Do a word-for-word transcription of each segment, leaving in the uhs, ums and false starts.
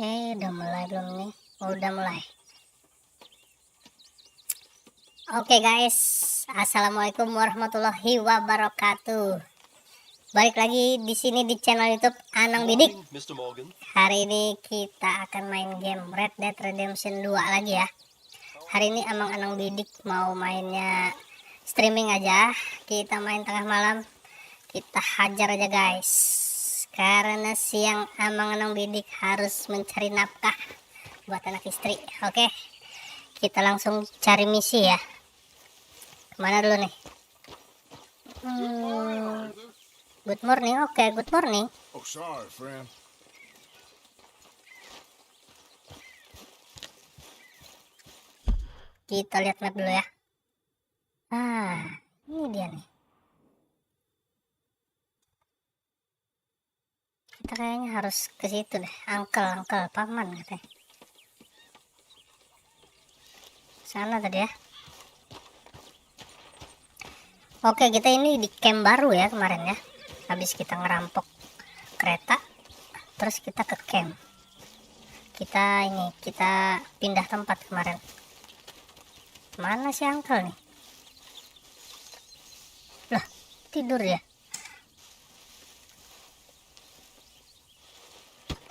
Oke, udah mulai belum nih? Oh, udah mulai. Oke guys, assalamualaikum warahmatullahi wabarakatuh. Balik lagi di sini di channel YouTube Anang Bidik. Hari ini kita akan main game Red Dead Redemption dua lagi ya. Hari ini Amang Anang Bidik mau mainnya streaming aja. Kita main tengah malam. Kita hajar aja guys. Karena siang Amang Anang Bidik harus mencari nafkah buat anak istri. Oke. Kita langsung cari misi ya. Kemana dulu nih? Hmm, good morning. Oke, good morning. Oh, sorry, friend. Kita lihat map dulu ya. Ah, ini dia nih. Kita kayaknya harus ke situ deh, uncle, uncle, paman katanya. Sana tadi ya. Oke, kita ini di camp baru ya kemarin ya. Habis kita ngerampok kereta, terus kita ke camp. Kita ini, kita pindah tempat kemarin. Mana si uncle nih? Lah, tidur ya?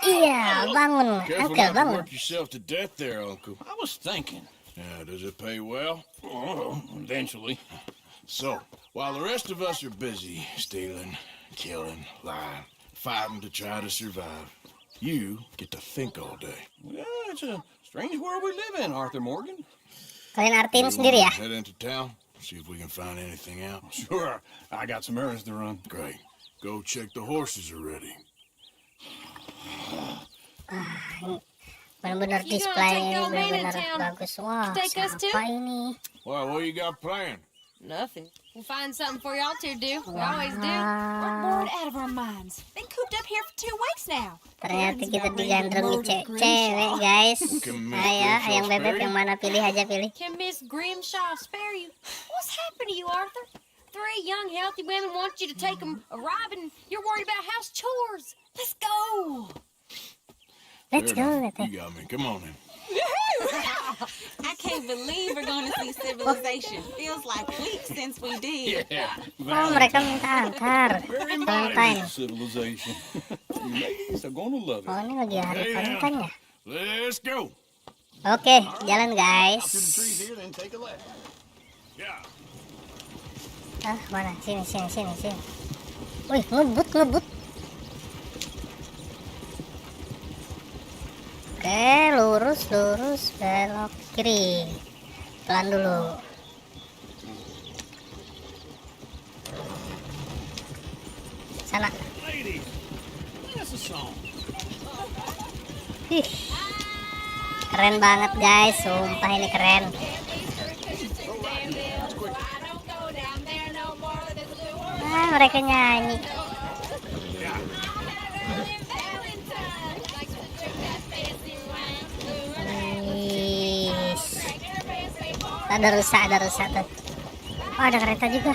Iya, bangun, Careful uncle, not to bangun. Work yourself to death there, Uncle. I was thinking. Yeah, does it pay well? Oh, eventually. So, while the rest of us are busy stealing, killing, lying, fighting to try to survive, you get to think all day. Yeah, it's a strange world we live in, Arthur Morgan. Kalian artiin sendiri ya. Head into town, see if we can find anything out. Sure, I got some errands to run. Great. Go check the horses are ready. Ah, ini benar-benar display ini benar-benar bagus. Wah, siapa ini? Why, what you got planned? Nothing. We'll find something for y'all to do. We always do. We're bored out of our minds. Been cooped up here for two weeks now. Ternyata kita digandrungi cewek, guys. Ayo, yang bebek yang mana, pilih aja, pilih. Can Miss Grimshaw spare you? What's happened to you, Arthur? Three young, healthy women want you to take them a ride, and you're worried about house chores. Let's go. Let's go, katanya. You got me. Come on in. I can't believe we're going to see civilization. Feels like weeks since we did. Yeah. Oh, mereka minta antar. Valentine. Civilization. You ladies are gonna love it. Oh, ini lagi hari Valentine ya? Let's go. Oke, jalan guys. Ah, mana? Sini, sini, sini, sini. Wih, ngebut, ngebut. Oke, lurus, lurus, belok kiri. Pelan dulu. Sana. Ih, keren banget guys, sumpah ini keren. Ah, mereka nyanyi. Ada rusa, ada rusa tuh. Oh, ada kereta juga.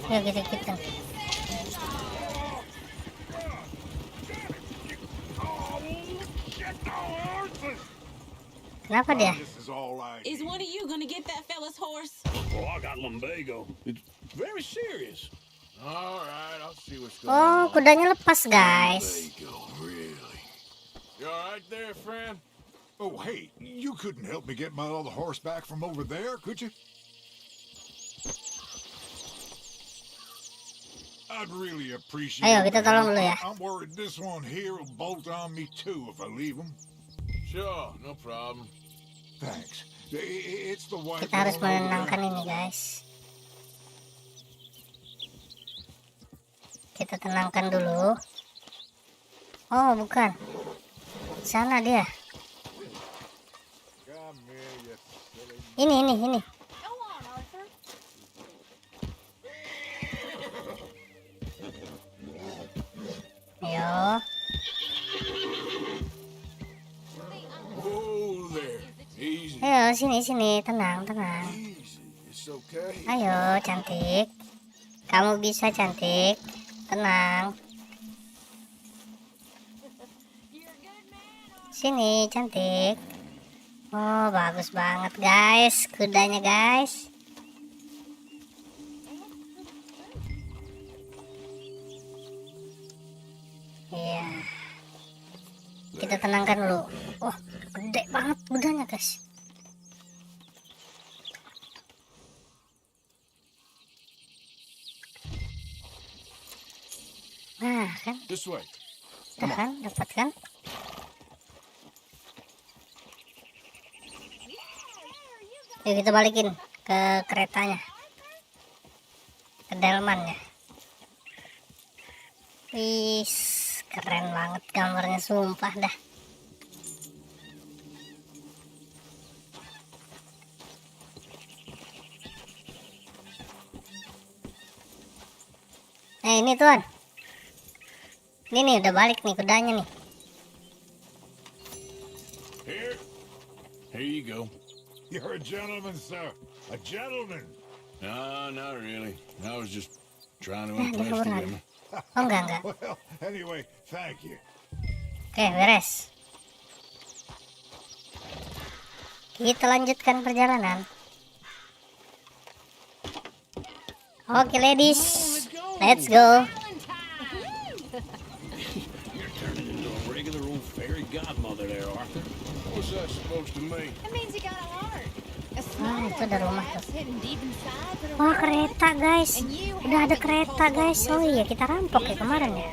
Ya, gitu-gitu. Kenapa dia? Is one of you gonna get that fella's horse? Oh, I got lumbago. It's very serious. All right, I'll see what's going on. Oh, kudanya lepas, guys. Lumbago, really? You all right there, friend? Oh, hey, you couldn't help me get my other horse back from over there, could you? I'd really appreciate it. Ayo, kita tolong dulu ya. I'm worried this one here will bolt on me too if I leave him. Sure, no problem. Thanks. I- i- It's the white girl over there. Kita harus menenangkan ini, guys. Kita tenangkan dulu. Oh, bukan. Sana dia. Ini, ini, ini. Yo. Ayo, sini, sini. Tenang, tenang. Ayo, cantik. Kamu bisa, cantik. Tenang. Sini, cantik. Oh, bagus banget, guys, kudanya, guys. Iya. Kita tenangkan dulu. Wah, gede banget kudanya, guys. Nah, kan? This way. Tuh kan, dapat kan? Yuk, kita balikin ke keretanya. Ke delmannya. Wis, keren banget gambarnya, sumpah dah. Nah, ini, Tuan. Ini nih, udah balik nih kudanya nih. Here. Here you go. You're a gentleman, sir. A gentleman. No, not really. I was just trying to Nah, dia impress kabur the lagi. women. Oh, enggak, enggak. Well, anyway, thank you. Oke, beres. Kita lanjutkan perjalanan. Oke, ladies. Let's go. You're turning into a regular old fairy godmother there, Arthur. What's that supposed to mean? That means you got a heart. A Ah, itu ada rumah tuh. Hidden deep inside, but a Wah, real kereta, guys. And you Udah ada haven't kereta, pulled guys. Oh iya, kita rampok ya kemarin ya.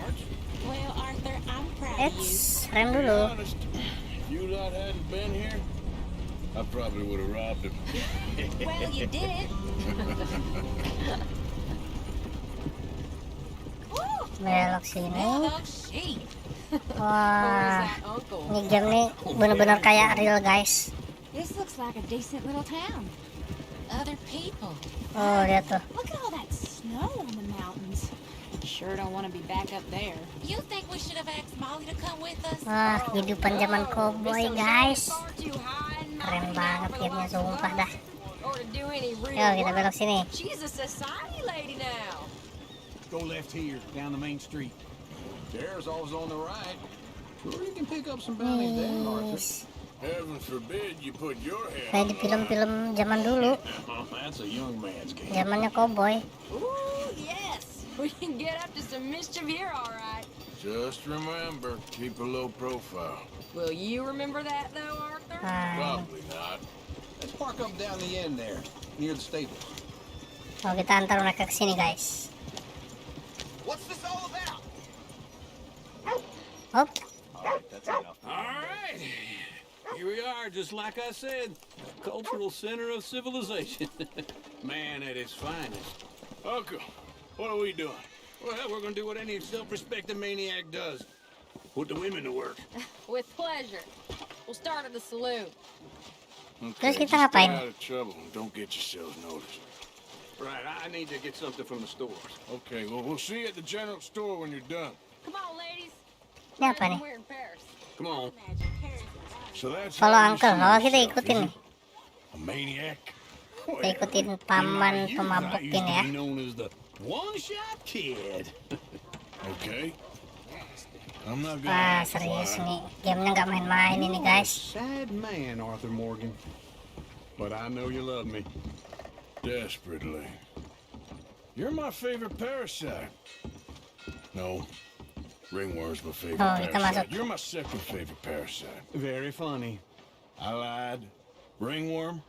Well, Arthur, I'm proud of you. Eits, rem dulu. Honest, if you lot hadn't been here, I probably would have robbed him. Well, you did. Ooh, Belok sini. smell those sheep. Wah, That uncle. ini game nih bener-bener kayak real, guys. This looks like a decent little town. Other people. Oh, lihat tuh. Look at all that snow on the mountains. Sure don't want to be back up there. You think we should have asked Molly to come with us? Wah, kehidupan zaman cowboy, guys. Keren banget gamenya, sumpah dah. Or to do any real Yuk, kita belok sini. She's a society lady now. Go left here, down the main street. There's always on the right. Sure, you can pick up some bounties there, Arthur. Yes. Heaven forbid you put your head Kayak di film-film zaman dulu, Oh, that's a young man's game. zamannya cowboy. Ooh, yes. We can get up to some mischief here, all right. Just remember, keep a low profile. Will you remember that, though, Arthur? Nah, Probably not. Let's park up down the end there, near the stable. Kalau kita antar mereka ke sini, guys. What's this all about? Hop. All right, that's enough. All right. Here we are, just like I said, a cultural center of civilization. Man at his finest. Uncle, what are we doing? Well, we're gonna do what any self-respecting maniac does. Put the women to work. With pleasure. We'll start at the saloon. Terus kita ngapain? Stay out of trouble and don't get yourselves noticed. Right, I I need to get something from the stores. Okay, well, we'll see you at the general store when you're done. Come on, ladies. Ini apa nih? We're in Paris. Come on. So that's Follow how you uncle. see Oh, kita yourself, ikutin is nih. it? A maniac? Kita ikutin paman pemabuk ini ya. Known as the one-shot kid. Okay. I'm not Wah, gonna serius nih. Gamenya nggak main-main ini, guys. Sad man, Arthur Morgan. But I know you love me. Desperately. You're my favorite parasite. No. Ringworm's my favorite Oh, kita parasite. masuk. You're my second favorite parasite. Very funny. I lied. Ringworm,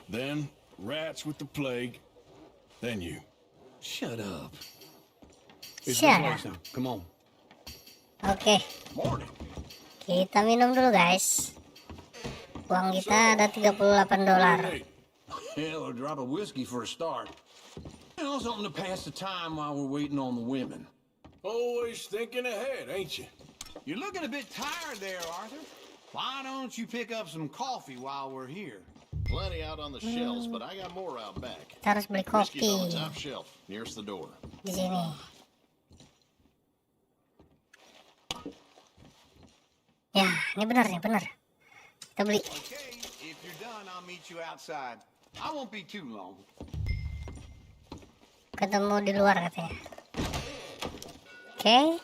then rats with the plague, then you. Shut up. Shut up. Come on. Oke, Morning. kita minum dulu, guys. Uang kita ada tiga puluh delapan dolar. Hey, Hell, a drop of whiskey for a start. You know, something to pass the time while we're waiting on the women. always thinking ahead, ain't you? You're looking a bit tired there, Arthur. Why don't you pick up some coffee while we're here? Plenty out on the shelves, but I got more out back. Kita harus beli Whiskey's on kopi the top shelf, nearest the door. di sini. Ya, ini benar nih, benar. Kita beli. Okay, if you're done, I'll meet you outside. I won't be too long. Oke, Ketemu di luar katanya. Oke.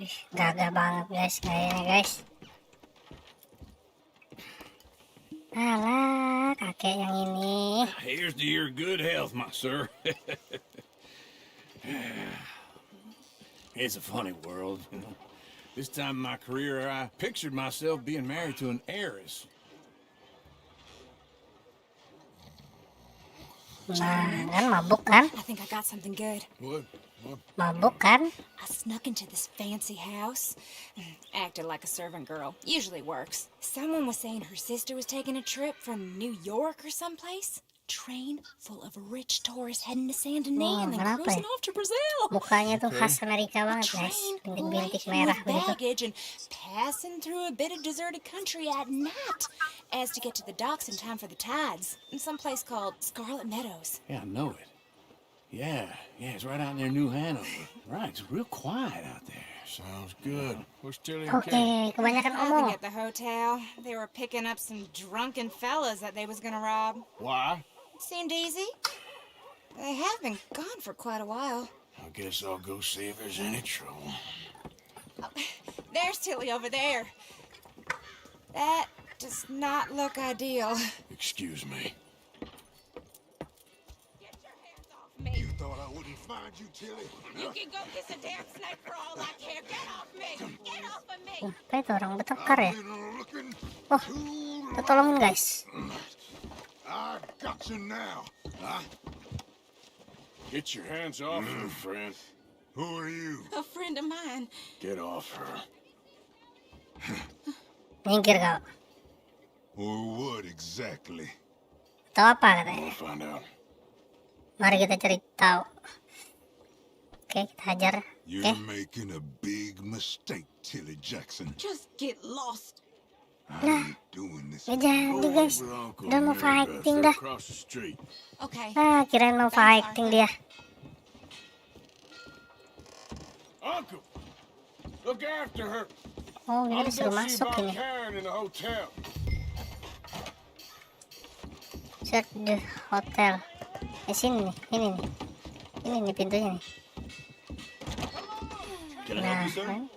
Ih, gagah banget, guys, gayanya, guys. Alah, kakek yang ini. Here's to your good health, my sir. It's a funny world, you know. This time in my career, I pictured myself being married to an heiress. Nah, kan mabuk kan? I think I got something good. What? What? Mabuk kan? I snuck into this fancy house. Acted like a servant girl. Usually works. Someone was saying her sister was taking a trip from New York or someplace. Train full of rich tourists heading to Saint Denis Wah, and then kenapa cruising ya? Off to Brazil. Mukanya tuh Oke. khas Amerika A banget, guys. train Bintik-bintik laden merah with begitu. Baggage and passing through a bit of deserted country at night as to get to the docks in time for the tides in some place called Scarlet Meadows. Yeah, I know it. Yeah, yeah, it's right out near New Hanover. Right, it's real quiet out there. Sounds good. Where's Tilly and Oke, Kay? Kebanyakan Nothing omong. At the hotel. They were picking up some drunken fellas that they was gonna rob. Why? Seemed easy. They have been gone for quite a while. I guess I'll go see if there's any trouble. There's Tilly over there. That does not look ideal. Excuse me. Get your hands off me. Thought I wouldn't find you, Tilly. You can go kiss a damn snake for all I care. Get off me. Get off of me. Apa itu, orang bertengkar ya? Been looking Oh, too kita tolongin, guys. I got you now. I Get your hands off her, friend. Who are you? A friend of mine. Get off her. Nyingkir kau. Or what exactly? Atau apa katanya? We'll find out. Mari kita cari tahu. Oke, kita hajar. You're Oke. Making a big mistake, Tilly Jackson. Just get lost. I ain't doing this. Ya jadi, guys. We're Uncle Udah mau Mary Beth. fighting They're dah. Across the street. Okay. Ah, kirain mau fighting dia. Uncle, look after her. Oh, kita I'm disuruh gonna see masuk about ini. Karen in the hotel. Search the hotel. Eh, sini nih, ini nih. Ini nih pintunya nih. Can I Nah, help you, sir? Kan?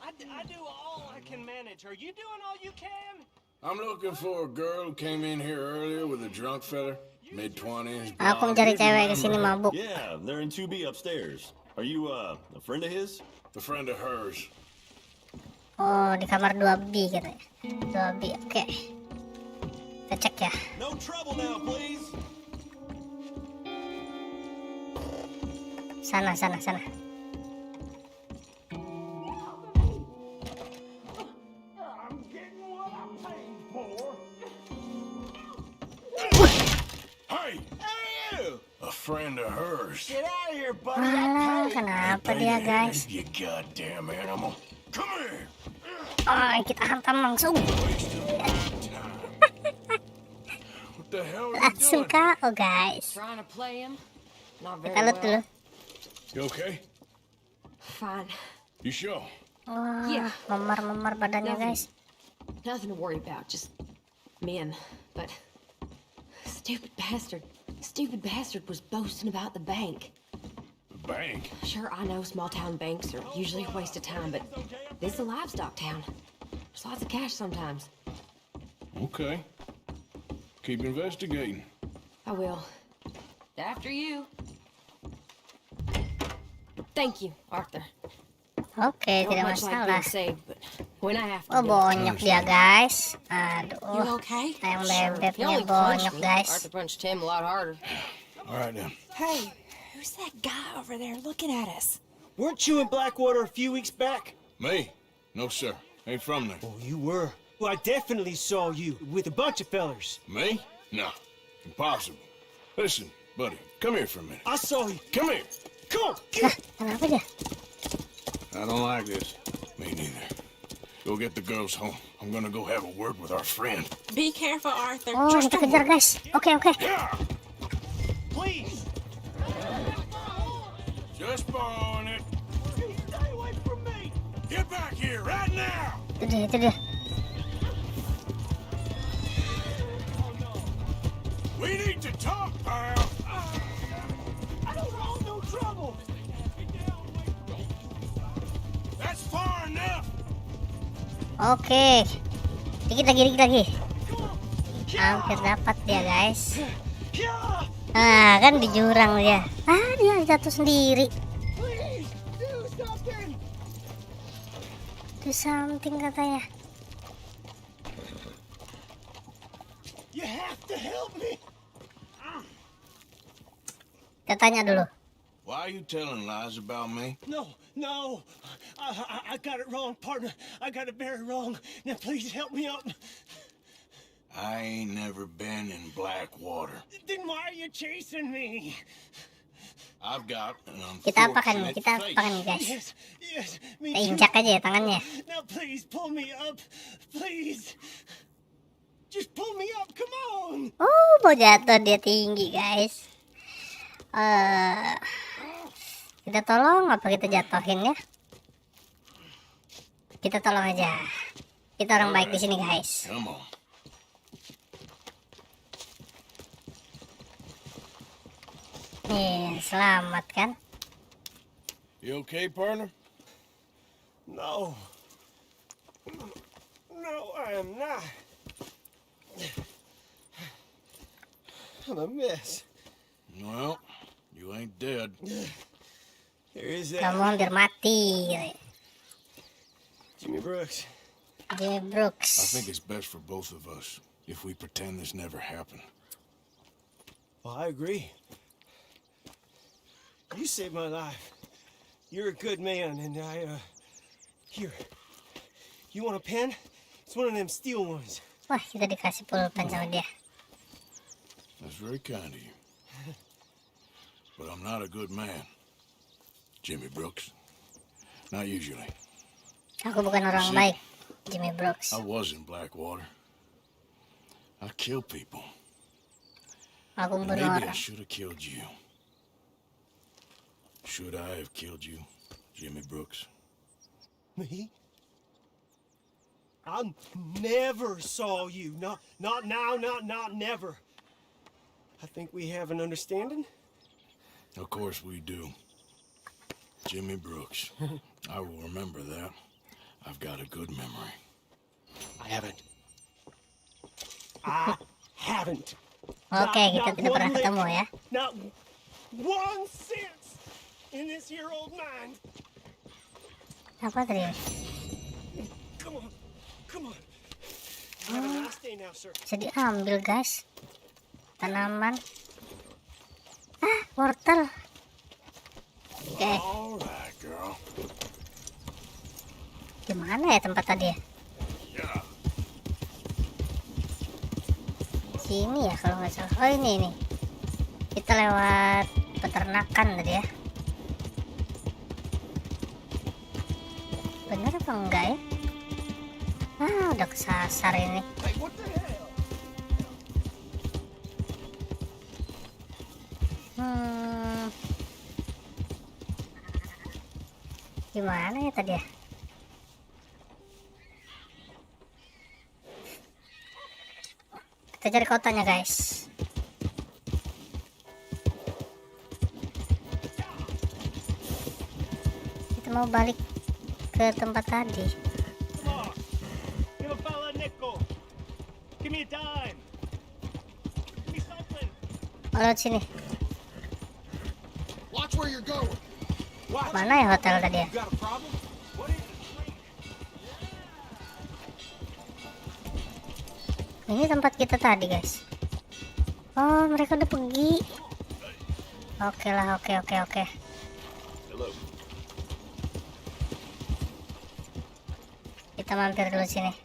I, d- I do all I can manage. Are you doing all you can? I'm looking for a girl who came in here earlier with a drunk fella, mid twenties. Aku mencari cewek ke sini mabuk. Yeah, they're in two B upstairs. Are you uh, a friend of his? A friend of hers. Oh, di kamar dua B katanya. Dua B, oke. Kita cek ya. No trouble now, please. Sana, sana, sana. Hey! A friend of hers. Get out of here, buddy. Wah, kenapa dia, guys? You goddamn animal. Come here. Oh, kita hantam langsung. What the hell are you Langsung doing? K O, guys. Trying to play him? Not very Kita loot well. Dulu. You okay? Fine. You sure? Wah, Yeah. memar-memar badannya, Nothing. Guys. Nothing to worry about. Just men. But stupid bastard. Stupid bastard was boasting about the bank. The bank? Sure, I know small town banks are usually a waste of time, but this is a livestock town. There's lots of cash sometimes. Okay. Keep investigating. I will. After you. Thank you, Arthur. Oke, Don't tidak much like masalah. Being saved, but when I have to Oh, be. Bonyok dia, guys. You Aduh, okay? yang Sure. He bebeknya only punched bonyok, me. Guys. Arthur punched him a lot harder. All right, then. Hey, who's that guy over there looking at us? Weren't you in Blackwater a few weeks back? Me? No, sir. Ain't from there. Oh, you were. Well, I definitely saw you with a bunch of fellers. Me? No. Impossible. Listen, buddy, come here for a minute. I saw you. Come here. Come on, get Kenapa dia? I don't like this. Me neither. Go get the girls home. I'm gonna go have a word with our friend. Be careful, Arthur. Oh, kita kejar, guys. Oke, oke. Yeah! Please. Just borrowing it. Stay away from me. Get back here right now! Itu dia, itu dia. We need to talk, pal. I don't want no trouble. That's far enough. Oke. Dikit lagi, dikit lagi. Hampir dapat dia, guys. Nah, kan di jurang dia. Ah, dia jatuh sendiri. Please, do something. Do something katanya. You have to help me. Kita tanya dulu. Why are you telling lies about me? No, no. I, I, I got it wrong, partner. I got it very wrong. Now please help me up. I ain't never been in Blackwater. Then why are you chasing me? I've got an Kita apakan nih? Unfortunate Kita fate. apakan nih, guys? Yes, yes, me Kita too. Injak aja ya tangannya. Now please pull me up. Please. Just pull me up. Come on. Oh, mau jatuh dia tinggi, guys. Eh, kita tolong apa kita jatuhin ya? Kita tolong aja. Kita orang baik di sini, guys. Come on. Nih, selamat kan? You okay, partner? No. No, I am not. I'm a mess. Well, you ain't dead. There is that. Kamu hampir mati. Jimmy Brooks. Jimmy Brooks. I think it's best for both of us if we pretend this never happened. Well, I agree. You saved my life. You're a good man, and I, uh, here. You want a pen? It's one of them steel ones. Wah, kita dikasih pulpen sama dia. That's very kind of you. But I'm not a good man, Jimmy Brooks. Not usually. Aku bukan orang Sih. baik, Jimmy Brooks. I was in Blackwater. I kill people. Aku And bunuh maybe I orang. Should have killed you. Should I have killed you, Jimmy Brooks? Me? I never saw you. Not, not now. Not, not never. I think we have an understanding. Of course we do. Jimmy Brooks. I will remember that. I've got a good memory. I haven't. I haven't. Oke, kita tidak pernah ketemu ya. Not one cent in this here old mine. Apa tadi? Come on, come on. Have a nice day now, sir. Bisa diambil, guys. Tanaman. Ah, wortel. Oke, All right, girl. Di mana ya tempat tadi ya? Yeah. Sini ya kalau nggak salah. Oh, ini, ini. Kita lewat peternakan tadi ya. Bener apa enggak ya? Ah, udah kesasar ini. Hey, what the hell? Hmm. Gimana ya tadi ya? Kita cari kotanya, guys. Kita mau balik ke tempat tadi. Come on. Give a fella a nickel. Give me a dime. Give me something. Oh, lewat sini. Watch where you're going. Watch. Mana ya hotel tadi ya? You got a problem? What is it? Ini tempat kita tadi, guys. Oh, mereka udah pergi. Oke lah, oke, oke, oke. Hello. Kita mampir dulu sini.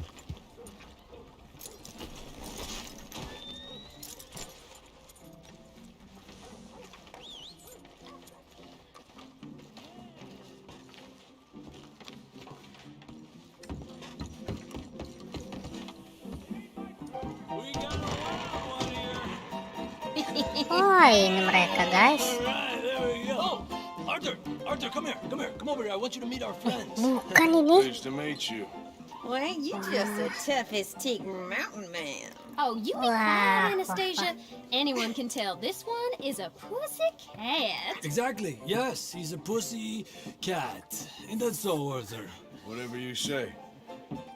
Wah, ini mereka, guys. All right, there we go. Oh, Arthur, Arthur, come here, come here, come over here. I want you to meet our friends. Bukan ini. Pleased to meet you. Well, ain't you just the toughest teak mountain man? Oh, you be Wah, quiet, wah, Anastasia. Anyone can tell this one is a pussy cat. Exactly. Yes, he's a pussy cat. Ain't that so, Arthur? Whatever you say.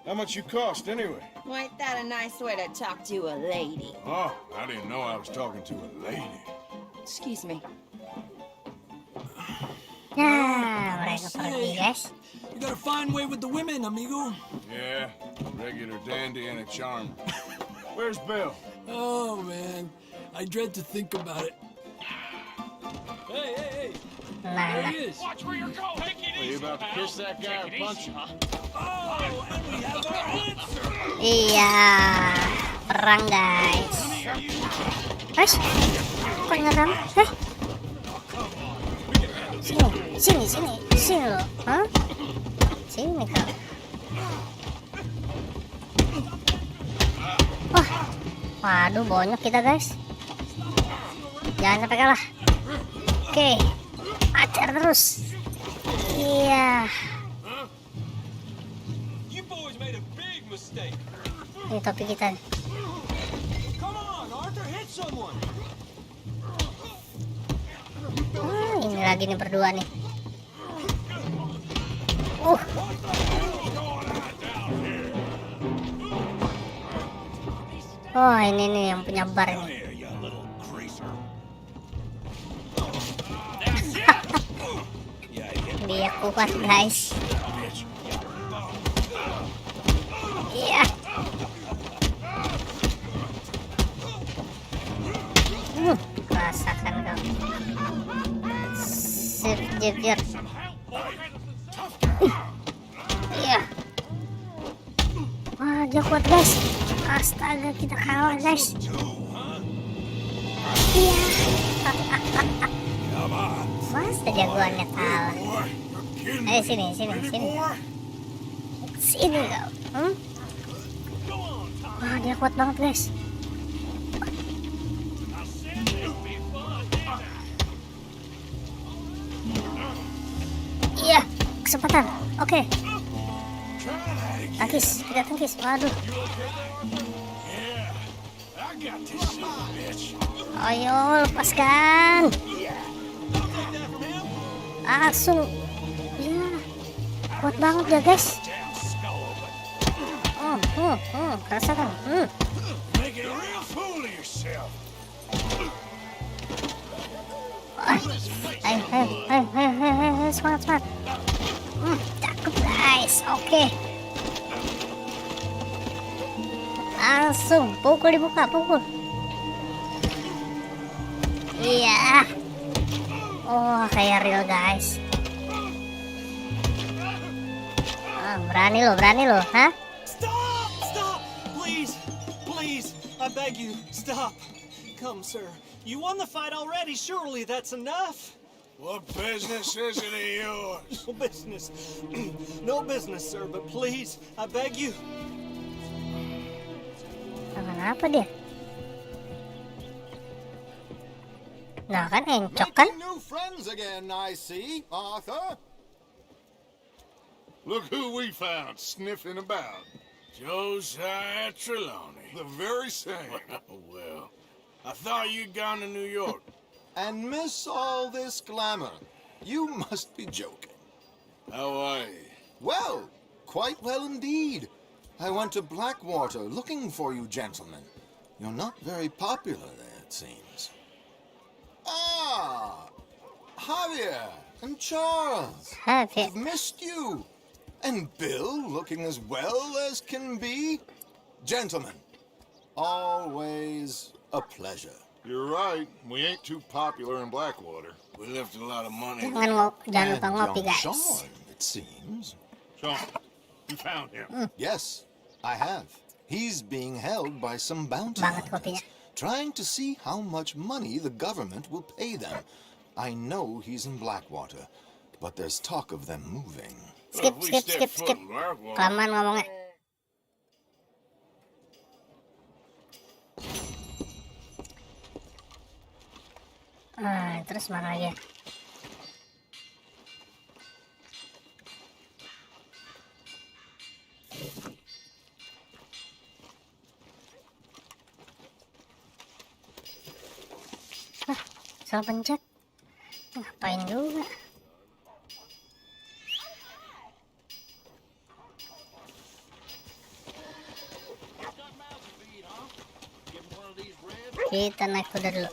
How much you cost, anyway? Ain't that a nice way to talk to a lady? Oh, I didn't know I was talking to a lady. Excuse me. Nah, mereka pergi, guys. You gotta find way with the women, amigo. Yeah, regular dandy and a charmer. Where's Bill? Oh man, I dread to think about it. Hey, hey, hey! There Nah, he is. Watch where you're going. Take it Are you easy, about to pal. kiss that guy or Take it punch easy, him? huh? Oh, and we have our answer. iya, perang, guys. Guys, kok nyerang? Eh, sini, sini, sini, sini lo, hah? Sini kau. Wah, waduh, bonyok kita, guys. Jangan sampai kalah. Oke, ajar terus. Iya. You boys made a big mistake. Ini topi kita nih. Come on, Arthur, hit someone. Ah, ini lagi nih berdua nih. Uh. Oh, ini nih yang punya bar ini. Dia kuat, guys. Iya. Hmm, rasakan kau. Sip, jep, jep. Iya. Wah, dia kuat, guys. Astaga, kita kalah, guys. Iya. Masa jagoannya kalah? Ayo, sini, sini, sini. Sini kau. Hmm? Wah, dia kuat banget, guys. Iya, kesempatan. Oke. Tangkis, kita tangkis. Waduh. Ayo, lepaskan. Langsung. Ya. Kuat banget ya, guys. Hmm, hmm, hmm, rasakan. Hmm. Making a real fool of yourself. Hai, hai, hai, hai, hai, hai, hai, semangat, semangat. Hmm, cakep, guys. Oke. Langsung pukul, dibuka, pukul. Iya. Oh, kayak real, guys. Ah, berani lo, berani lo, hah? Stop! Stop! Please! Please! I beg you, stop! Come, sir. You won the fight already. Surely that's enough. What business is it of yours? No business. No business, sir, but please, I beg you. Kenapa dia? Nah, kan encok kan? Making new friends again, I see, Arthur. Look who we found sniffing about. Josiah Trelawney. The very same. Well, I thought you'd gone to New York. And miss all this glamour. You must be joking. How are you? Well, quite well indeed. I went to Blackwater looking for you gentlemen. You're not very popular there, it seems. Ah, Javier and Charles. Javier. I've missed you. And Bill looking as well as can be. Gentlemen, always a pleasure. You're right. We ain't too popular in Blackwater. We left a lot of money. Jangan ngo- jangan lupa And ngopi, young guys. Sean, it seems. Sean, you found him. Yes, I have. He's being held by some bounty Banget hunters, kopinya. Trying to see how much money the government will pay them. I know he's in Blackwater, but there's talk of them moving. Skip, If we skip, step skip, foot skip. in Blackwater, Kelamaan ngomongnya. Ah, terus mana lagi? Salah pencet. Ngapain juga? Kita naik kuda dulu.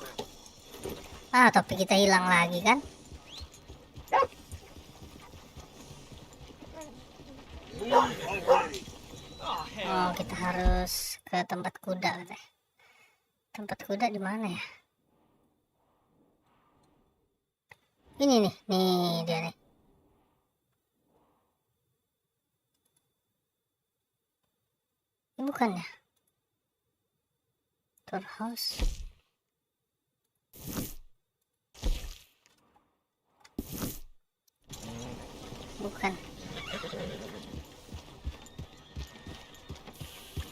Ah, topi kita hilang lagi kan? Oh, kita harus ke tempat kuda katanya. Tempat kuda di mana ya? Ini nih, nih dia nih. Ini bukan ya? Tour house. Bukan.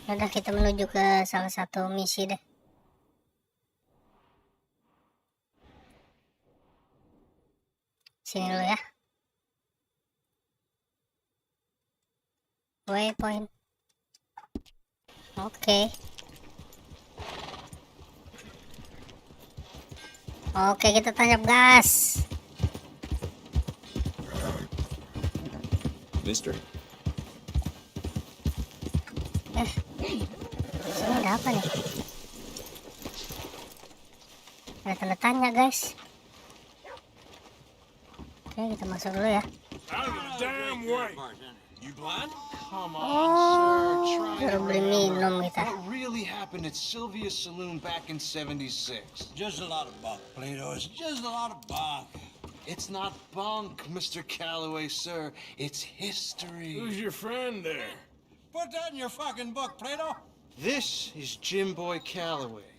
Udah, kita menuju ke salah satu misi deh. Sini dulu ya. Waypoint. Oke. Oke, kita tancap gas. Mister. Eh, sini ada apa nih? Ada tanda tanya, guys. Oke, kita masuk dulu ya. Out of the damn way. You blind? Come on, sir. Oh, try to baru beli remember. Minum kita. What really happened at Sylvia's Saloon back in seventy-six? Just a lot of bunk, Plato. It's just a lot of bunk. It's not bunk, Mister Calloway, sir. It's history. Who's your friend there? Put that in your fucking book, Plato. This is Jim Boy Calloway.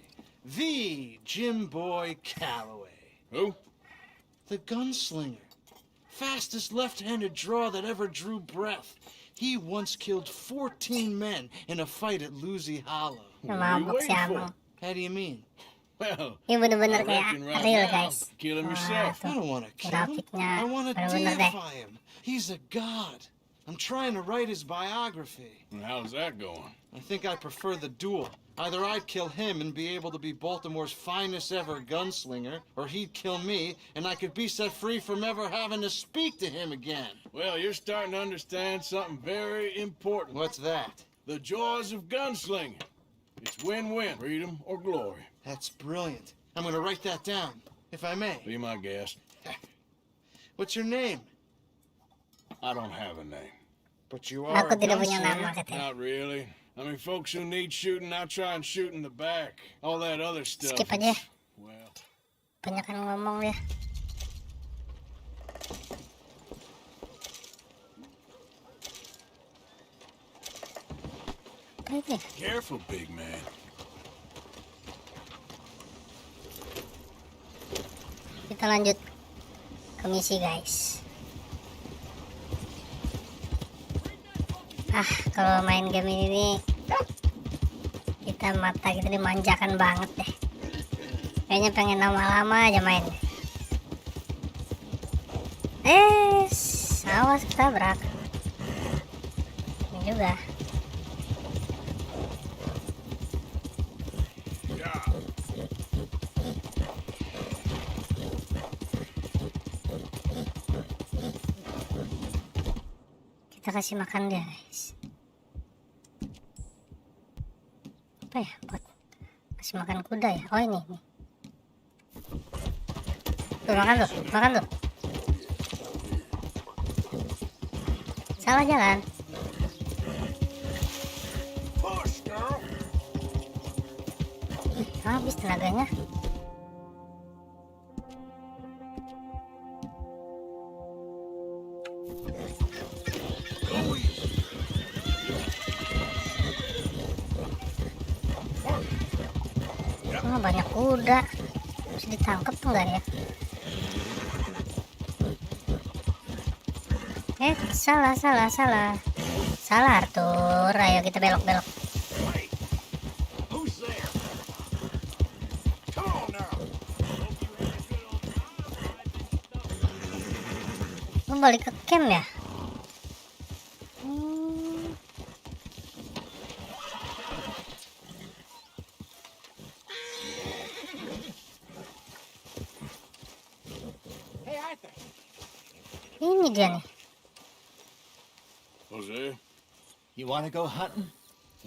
The Jim Boy Calloway. Who? The gunslinger. Fastest left-handed draw that ever drew breath. He once killed fourteen men in a fight at Lucy Hollow. What are you waiting for? How do you mean? Well, ini bener-bener kayak real, guys. Kill him yourself. I don't want to kill him. I want to deify him. He's a god. I'm trying to write his biography. And how's that going? I think I prefer the duel. Either I'd kill him and be able to be Baltimore's finest ever gunslinger, or he'd kill me and I could be set free from ever having to speak to him again. Well, you're starting to understand something very important. What's that? The joys of gunslinging. It's win-win, freedom or glory. That's brilliant. I'm going to write that down, if I may. Be my guest. What's your name? I don't have a name. But you are a gunslinger. Aku tidak punya nama, katanya. Not really. I mean, folks who need shooting, I try and shoot in the back. All that other stuff. Skip aja. Well, banyakan ngomong dia. Apa ini? Careful, big man. Kita lanjut ke misi, guys. Ah, kalau main game ini nih, kita mata kita dimanjakan banget deh. Kayaknya pengen lama-lama aja main. Eh, awas ketabrak. Ini juga. Kita kasih makan dia, guys. Apa ya, buat kasih makan kuda ya? Oh, ini, ini. Tuh, makan tuh, makan tuh. Salah jalan. Ih, habis tenaganya. Wah, banyak kuda. Bisa ditangkap tuh enggak ya? Eh, salah, salah, salah. Salah, Arthur. Ayo kita belok-belok. Lu balik ke camp ya? Hmm. Ini dia nih. Jose, You want to go hunting?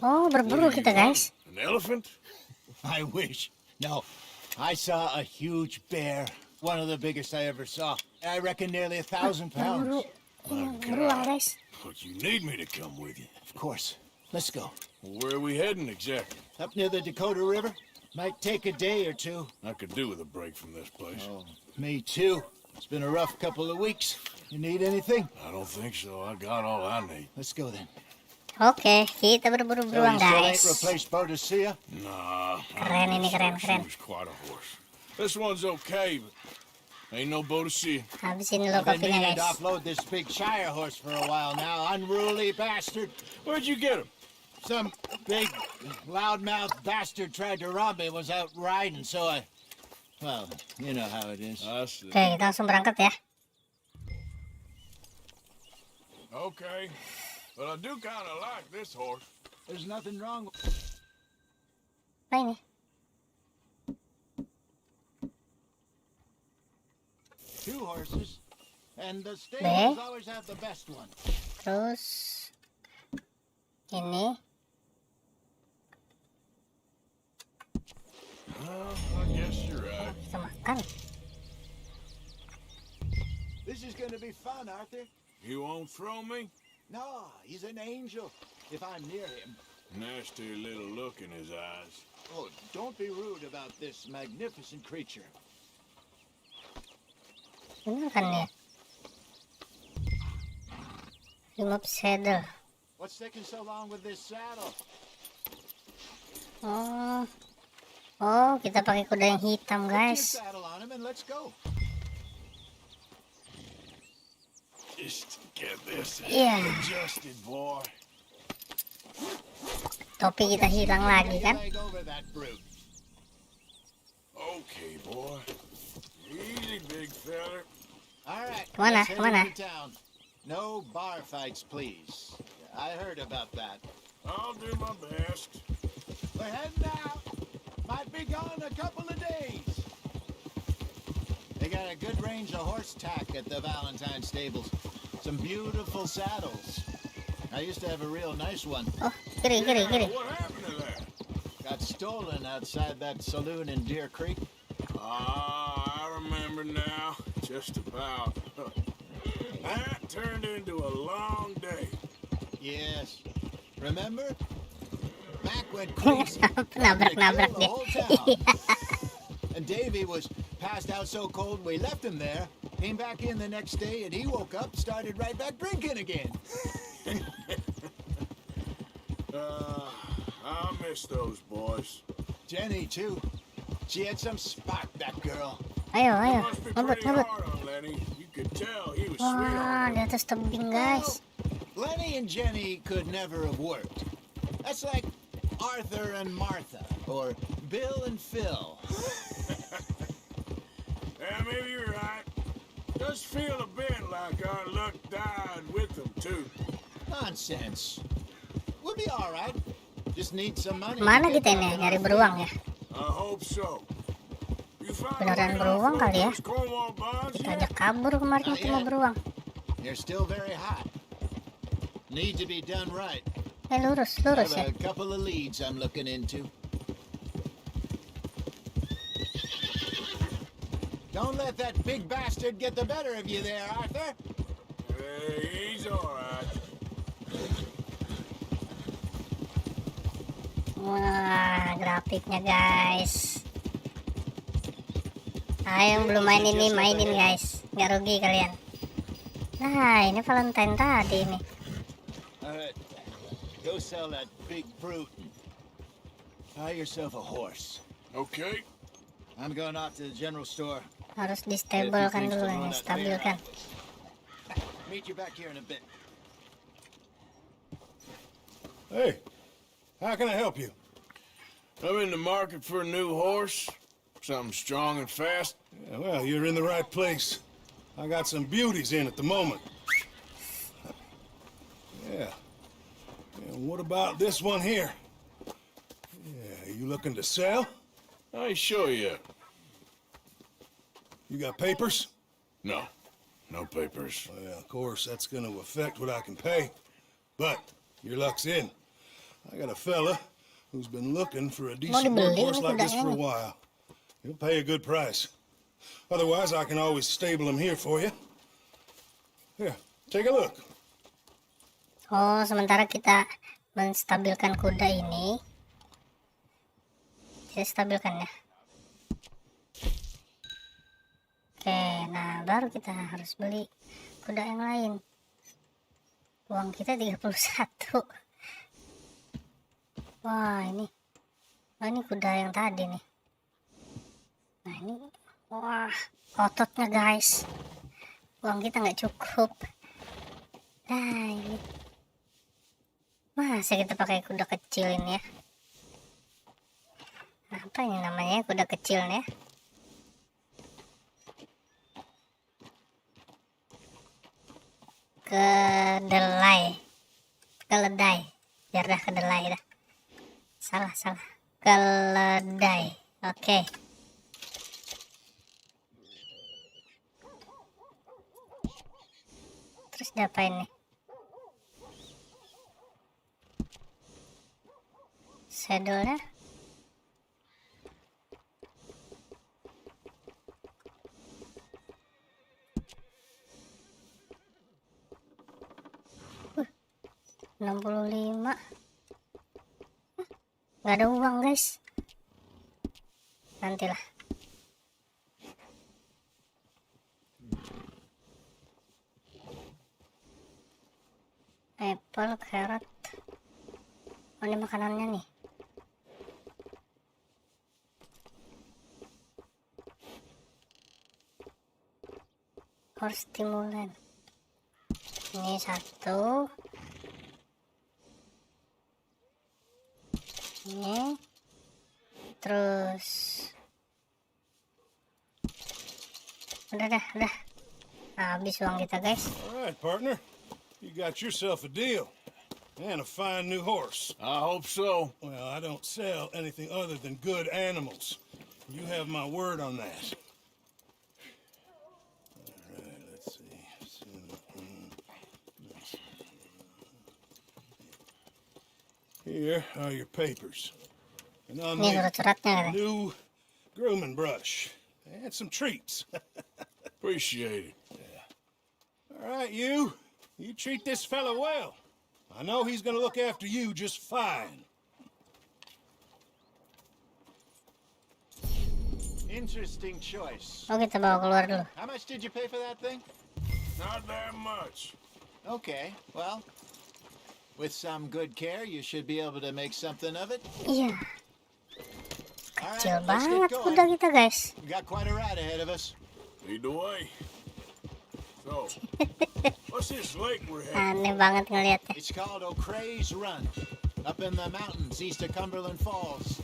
Oh, berburu kita, guys. An elephant? I wish. No. I saw a huge bear. One of the biggest I ever saw. I reckon nearly a thousand Berburu. pounds. Ini beruang, guys. But you need me to come with you. Of course. Let's go. Where are we heading exactly? Up near the Dakota River. Might take a day or two. I could do with a break from this place. Oh, me too. It's been a rough couple of weeks. You need anything? I don't think so. I got all I need. Let's go then. Oke, kita berburu So beruang, you still ain't guys. Replaced Bodicea? Nah, Keren ini, keren, she keren. was quite a horse. This one's okay, but ain't no Bodicea. Habis ini lo I've been kopinya, meaning to guys. offload this big Shire horse for a while now. Unruly bastard. Where'd you get him? Some big loudmouth bastard tried to rob me. Was out riding, so I. Well, you know how it is. I see. Oke, kita langsung berangkat ya. Okay. But I do kind of like this horse. There's nothing wrong. Apa ini? Two horses, and the Deh. stables always have the best one. Terus ini Well, I guess you're right. Kita makan. This is going to be fun, Arthur. You won't throw me? No, he's an angel. If I'm near him. Nasty little look in his eyes. Oh, don't be rude about this magnificent creature. Bener kan ya? Lima saddle. What's taking so long with this saddle? Oh. Oh, kita pakai kuda yang hitam, Put your guys. Saddle on him and let's go. Just get this Iya. adjusted, boy. Topi kita hilang lagi kan? Leg over that brute. Okay, boy. Easy, big feller. All right. Kemana? Let's head Kemana? Into town. No bar fights, please. I heard about that. I'll do my best. We're heading out. Might be gone a couple of days. They got a good range of horse tack at the Valentine stables. Some beautiful saddles. I used to have a real nice one. Oh, kiri, kiri, kiri. What happened to that? Got stolen outside that saloon in Deer Creek. Ah, I remember now. Just about. That turned into a long day. Yes. Remember? Mac went crazy. Nabrak-nabrak Killed the dia. Whole town. And Davey was passed out so cold we left him there. Came back in the next day and he woke up, started right back drinking again. Uh, I miss those boys. Jenny, too. She had some spark, that girl. Ayo, It ayo. must be Ngebut, pretty ngebut. Hard on Lenny. You could tell he was sweet Wah, on di her. Atas tebing, guys. Lenny and Jenny could never have worked. That's like Arthur and Martha, or Bill and Phil. Yeah, maybe you're right. Does feel a bit like our luck died with them too. Nonsense. We'll be all right. Just need some money. Mana kita ini nyari beruang ya? I hope so. You find Beneran a way to beruang offload kali ya? those Cornwall bonds Kita yet? Ajak kabur kemarin Not cuma yet. Beruang. They're still very hot. Need to be done right. Eh, lurus, lurus ya. Have a couple of leads I'm looking into. Don't let that big bastard get the better of you there, Arthur. Hey, he's all right. Wah, grafiknya, guys. Ayo, yang belum main ini, mainin, guys. Nggak rugi kalian. Nah, ini Valentine tadi nih. All right, go sell that big brute. Buy yourself a horse. Okay. I'm going off to the general store. Harus di stable kan dulu nih, stabil kan. Meet you back here in a bit. Hey, how can I help you? I'm in the market for a new horse. Something strong and fast. Yeah, well, you're in the right place. I got some beauties in at the moment. Yeah. And what about this one here? Yeah, you looking to sell? I ain't sure yet. You got papers? No. No papers. Well, of course, that's going to affect what I can pay. But your luck's in. I got a fella who's been looking for a decent workhorse like this for a while. He'll pay a good price. Otherwise, I can always stable him here for you. Here, take a look. Oh, sementara kita menstabilkan kuda ini, saya stabilkan ya. Oke, nah, baru kita harus beli kuda yang lain. Uang kita tiga puluh satu. Wah, ini. Wah, ini kuda yang tadi nih. Nah, ini. Wah, ototnya, guys. Uang kita nggak cukup. Nah, ini. Masa kita pakai kuda kecil ini ya? Apa ini namanya, kuda kecil nih ya? Kedelai. Keledai. Biar dah kedelai dah. Salah, salah. Keledai. Oke. Terus diapain nih? Saddle-nya. Enam puluh lima. Nggak ada uang, guys. Nantilah. Apple, carrot. Oh, ini makanannya nih. Horse stimulant. Ini satu. Ini. Terus. Udah dah, udah. Habis uang kita, guys. All right, partner. You got yourself a deal. And a fine new horse. I hope so. Well, I don't sell anything other than good animals. You have my word on that. All right, let's see. Here are your papers. And I'll Ini make surat-suratnya nih. New grooming brush and some treats. Appreciate it. All right, you. You treat this fella well. I know he's gonna look after you just fine. Interesting choice. Oh, kita bawa keluar dulu. How much did you pay for that thing? Not that much. Okay, well, with some good care, you should be able to make something of it. Iya. All Kecil right, let's banget get kuda going. Kita, guys. We got quite a ride ahead of us. Lead the way. So, what's this lake we're heading? Aneh banget ngeliatnya. It's called O'Creagh's Run, up in the mountains east of Cumberland Falls.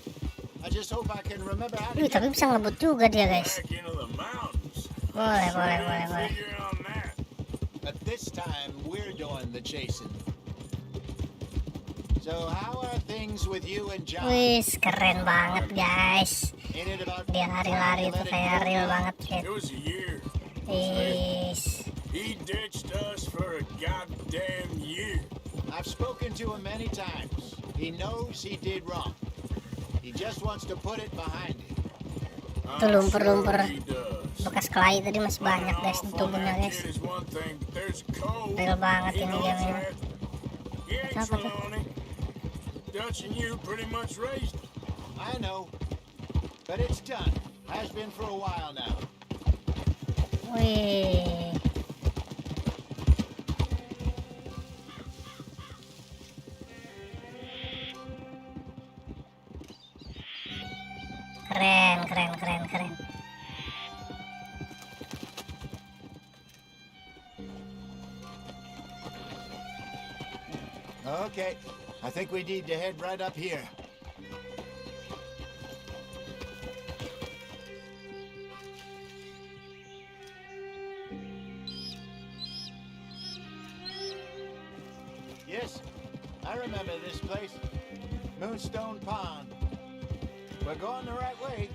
I just hope I can remember how to Wih, tapi get bisa ngebut juga dia, guys. Back into the mountains. Boleh, boleh, boleh, boleh. Figure on that. But this time, we're doing the chasing. So, how are things with you and John? Wih, keren banget, guys. Ain't it about Dia lari-lari time to tuh let it kayak go real now? Banget, guys. It was a year. Is He ditched us for a goddamn year. I've spoken to him many times. He knows he did wrong. He just wants to put it behind him. Itu lumpur-lumpur. Sure he does. Bekas kelahi tadi masih banyak, guys, di Off on tubuhnya, that guys. Kid is one thing, but there's code. Real banget He ini knows game ini. That. He ain't Apa tuh? Trelawny. Dutch and you pretty much raised him. I know. But it's done. Has been for a while now. Wih. Keren, keren, keren, keren. Okay, I think we need to head right up here. Yes, I remember this place. Moonstone Pond. We're going the right way.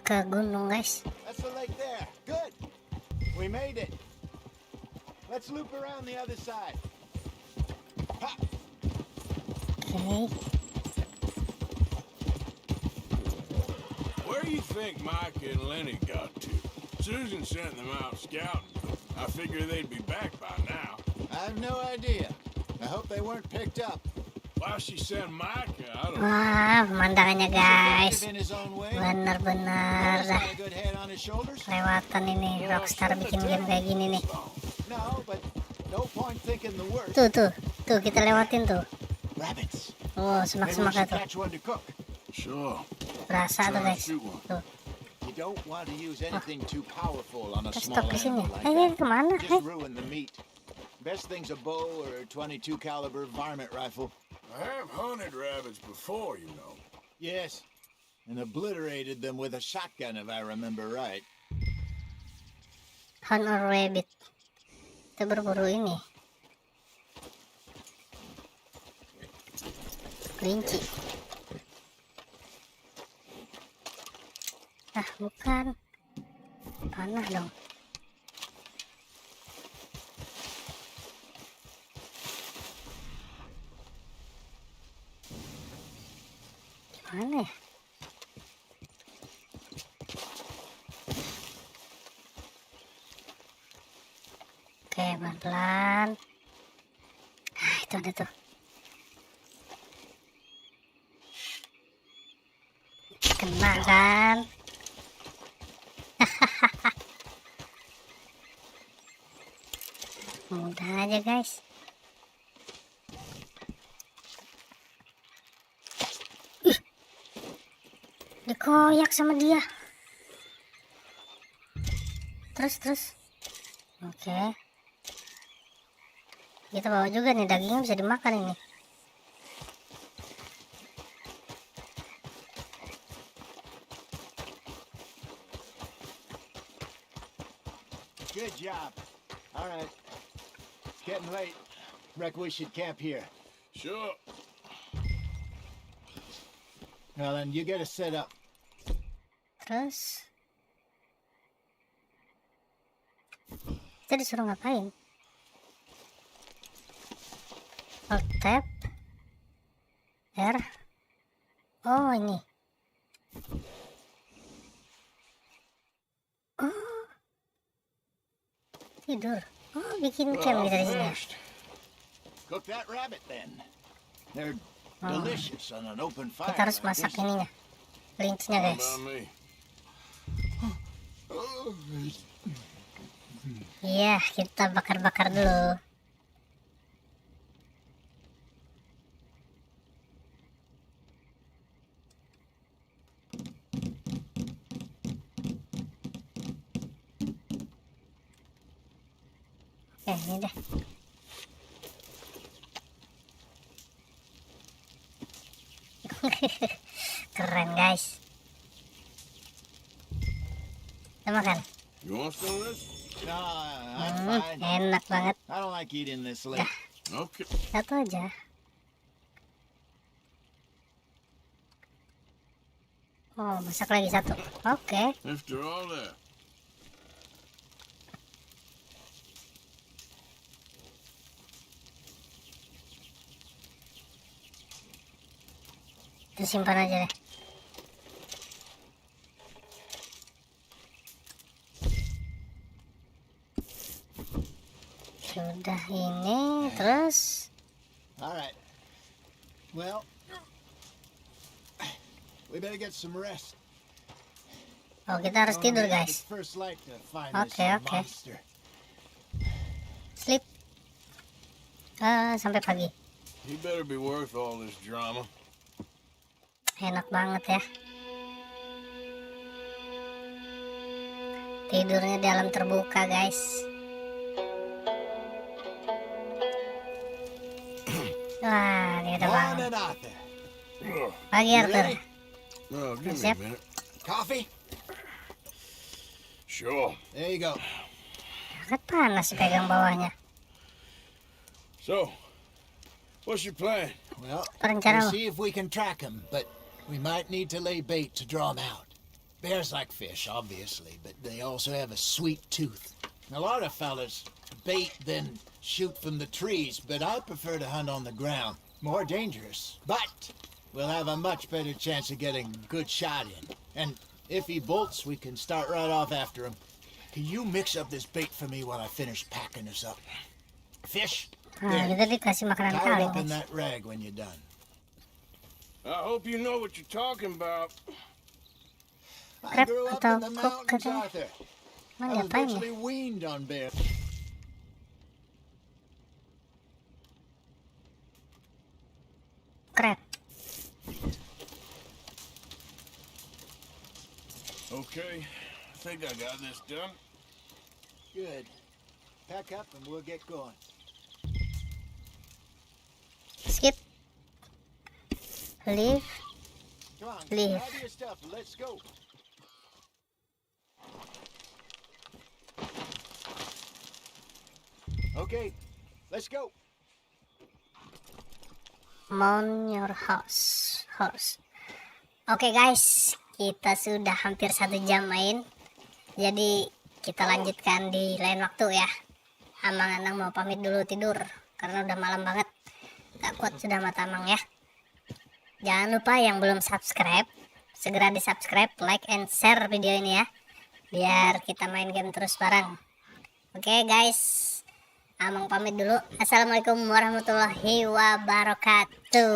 ke gunung, guys. That's the lake there. Good. We made it. Let's loop around the other side. Ha! Oke. Where do you think Mike and Lenny got to? Susan sent them out scouting. I figure they'd be back by now. I've no idea. I hope they weren't picked up. Why she sent Mike? I don't Wah, pemandangannya, guys. Active in his own way. Bener-bener He's dah. Got a good head on his shoulders. Kelewatan ini, Rockstar bikin game kayak gini nih. No, but no point thinking the worst. Tuh, tuh, tuh, kita lewatin tuh. Rabbits. Oh, Maybe we semak-semaknya should Tuh. Catch one to cook. Sure. Berasa tuh, Try guys. Shoot one. Tuh. You don't want to use anything too powerful on a Terus small stop di sini. Animal like Eh, ini that. Kemana? Just Eh? Ruin the meat. Best thing's a bow or a twenty-two caliber varmint rifle. I have hunted rabbits before, you know. Yes, and obliterated them with a shotgun if I remember right. Hunt or rabbit. Kita berburu ini. Kelinci. Ah, bukan. Panah dong. Gimana ya? Oke, pelan-pelan. Ah, itu ada tuh. Kena kan? Mudah aja, guys. Ih. Dikoyak sama dia. Terus, terus. Oke. Kita bawa juga nih, dagingnya bisa dimakan ini. Good job. All right. It's getting late. Reckon we should camp here. Sure. Well, then you get us set up. Terus kita disuruh ngapain? Alt tab R. Oh, ini. Oh. Tidur. Oh, bikin camp kita di sini. First. Cook that rabbit then. They're Oh. Delicious on an open fire. Kita harus Like masak this. Ininya. Kelincinya, How guys. about me? Iya, kita bakar-bakar dulu. Oke, ini deh. Keren, guys. Kita makan. You want some of this? No, I'm Hmm, fine. Enak banget. I don't like eating this late. Okay. Satu aja. Oh, masak lagi satu. Oke. After all that. Kita simpan aja deh. Sudah ini, terus All right. Well, we better get some rest. Oh, kita harus tidur, guys. First light to find Oke, this oke. Monster. Sleep. Eh, sampai pagi. He better be worth all this drama. Enak banget ya. Tidurnya di alam terbuka, guys. Wah, ini ada bangun. Morning, Arthur. Pagi, You Arthur. Ready? Well, give me Yep. a minute. Coffee? Sure. There you go. Sangat panas pegang bawahnya. So, what's your plan? Well, Apa rencana we'll lo? See if we can track him, but we might need to lay bait to draw him out. Bears like fish, obviously, but they also have a sweet tooth. A lot of fellas bait, then shoot from the trees, but I prefer to hunt on the ground. More dangerous, but we'll have a much better chance of getting a good shot in. And if he bolts, we can start right off after him. Can you mix up this bait for me while I finish packing this up? Fish? Nah, kita dikasih makanan Tie it kaleng, up in guys. That rag when you're done. I hope you know what you're talking about. I Crab grew up atau in the croc mountains, katanya. Arthur. Mana I was diapain ya? Virtually weaned on bear. Crab. Okay, I think I got this done. Good. Pack up and we'll get going. Skip. Leave. Come on, Leave. Grab your stuff and let's go. Okay, let's go. Mount your horse. Horse. Oke guys, kita sudah hampir satu jam main. Jadi kita lanjutkan di lain waktu ya. Amang Anang mau pamit dulu tidur karena udah malam banget. Gak kuat sudah mata Amang ya. Jangan lupa yang belum subscribe, segera di subscribe, like, and share video ini ya. Biar kita main game terus bareng. Oke guys, Amang pamit dulu. Assalamualaikum warahmatullahi wabarakatuh.